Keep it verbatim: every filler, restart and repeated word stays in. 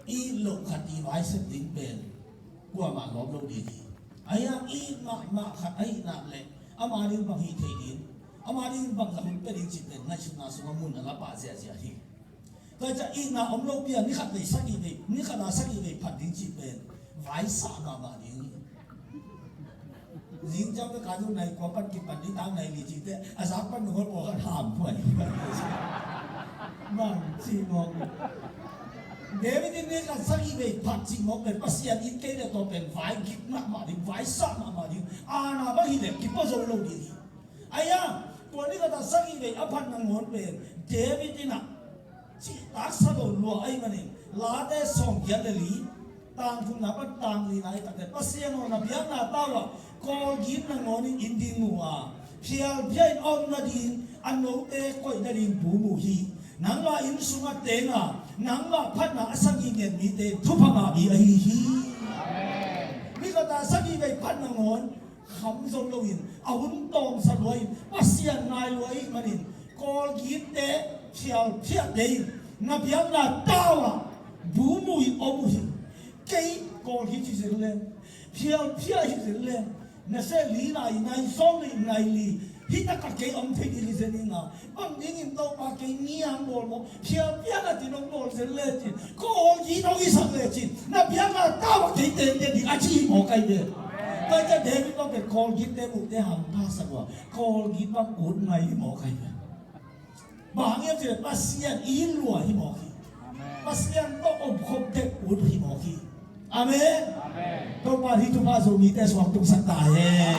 It loh khat i vai sep ding pen kuamah lawm lo ding hi. Ahi hang it mahmah khat ahih nak leh ama ding bang hih thei ding, ama ding bang zahun pia ding cih pen ngaihsutna sungah mun a la pah ziahziah hi. Tua ciang itna om lopi a ni khat vei sagih vei, ni khat a sagih vei phat ding cih pen vaisah mahmah ding hi. Zing ciang bek a zong nai kua pan kipan ding, tang nai li cihte a zak pan nungol pawlkhat ham huai. Mang ci mawk. David in ni khat sagih vei phat cih mawk pen Pasian in kei le tua pen vai gik mahmah ding, vaisah mahmah ding, aana bang hi leh kipua zo lo ding hi. Ahi hang tua ni khat a sagih vei a phat nangawn pen David in ah cihtaksa lo lua ahih manin, Late sawmgiat le li, tang thumna pan tang lina i tak teh, Pasian aw, na biakna tau ah kawlgit nangawn in inn ding mu a, phialphia in a om nading a note koih nading bu mu hi. Nangmah inn sungah teng a, nangmah phatna a sagih ngen mite thupha ngah mi ahi hi. Ni khat a sagih vei phat nangawn kham zo loin, a hun tawmsa lua in, Pasian ngai lua ahih manin, kawlgitte, phialphiate in na biakna tau ah bu mu in om uh hi. Kei kawlgit hi zel le, phialphia hi zel le, na seh li nai, nai sawm le nai li, hi tak a kei om thei ding hi zel ing a, bang dingin Topa kei ngiang bawl maw, phialphia na tin hong bawl zel le cin, kawlgit hong hisak le cin, na biakna tau ah kei tenten ding a ci hi mawk ai ve. Tua ciang David bang pen kawlgitte muhte hampha sak uh a, kawlgit bang ut ngai hi mawk ai ve. Bang hang hiam cih leh Pasian i lua hi mawk hi. Amen. Pasian tawh omkhop tek ut hi mawk hi. Amen. Amen. Topa hih thupha Zomite suang tungsak ta hen.